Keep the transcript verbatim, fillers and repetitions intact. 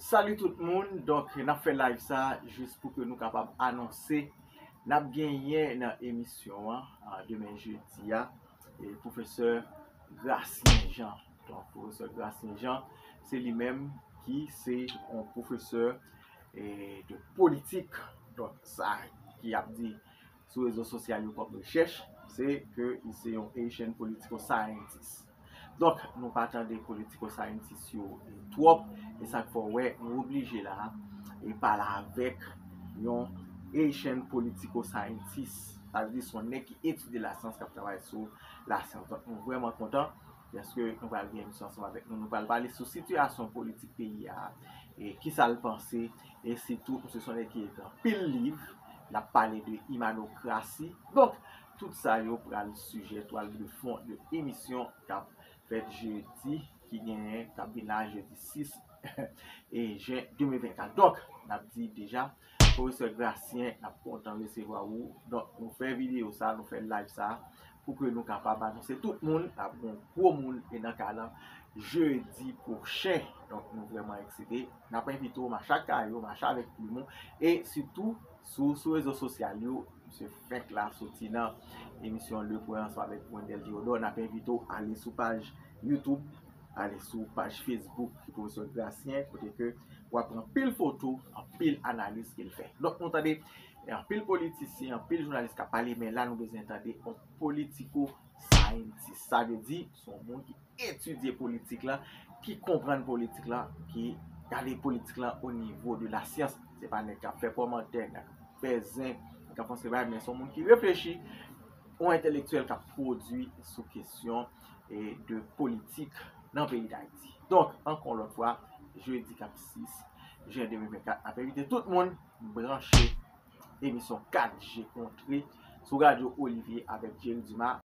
Salut tout moun. Donk, n ap fè live sa jis pou ke nou kapab anonse n ap genyen nan emisyon an, a, demen jedi a, e pwofesè Gracien Jean. Donk, pwofesè Gracien Jean, se li menm ki se yon pwofesè, e, de politik. Donk, sa ki ap di sou rezo sosyal yo kòm rechèch, se ke li se yon Haitian political scientist. Donk, nou pa tande political scientist yo twòp, e sa k fè w wè nou oblije la e pale avèk yon Haitian political scientist. Sa vle di se yon nèg ki etidye lasyans, k ap travay sou lasyans. Donk, nou vrèman kontan, paske nou pral gen emisyon ansanm avèk nou. Nou pral pale sou sitiyasyon politik peyi a, e kisa l panse, e sitou, misye se yon nèg ki ekri anpil liv, l ap pale de imanokrasi. Donk, tout sa yo pral sijè twal de fon de emisyon k ap fèt jedi, ki genyen, k ap vin la jedi sis e jen de mil vennkat. Donk, n ap di deja, pwofesè Gracien, n ap kontan resevwa ou. Donk, nou fè videyo sa, nou fè live sa, pou ke nou kapab anonse tout moun, n ap gen yon gwo moun, e nan ka la, jedi pwochen. Donk, nou vrèman eksite. N ap envite w mache ak kay ou, mache avèk plim ou, e sitou, sou, sou rezo sosyal yo, misye fenk la soti nan emisyon Le Point ansanm avèk Wendell Diodor. N ap envite w ale sou paj YouTube, ale sou paj Facebook ki pwofesè Gracien, kote ke w ap pran anpil foto, anpil analiz ke l fè. Donk, nou tande anpil politisyen, anpil jounalis k ap pale, men la, nou bezwen tande yon politiko scientist. Sa vle di, se yon moun ki etidye politik la, ki konprann politik la, ki gade politik la o nivo de la syans. Se pa nèg k ap fè kòmantè, nèg k ap fè zen, nèg k ap fè bagay, men se yon moun ki reflechi, yon entèlektyèl k ap pwodui sou kesyon, e, de politik nan peyi Dayiti. Donk, ankò lòt fwa, jedi k ap sis jen de mil vennkat, n ap envite tout moun branche emisyon kat je kontre sou Radyo Olivier avèk Jerry Dumas.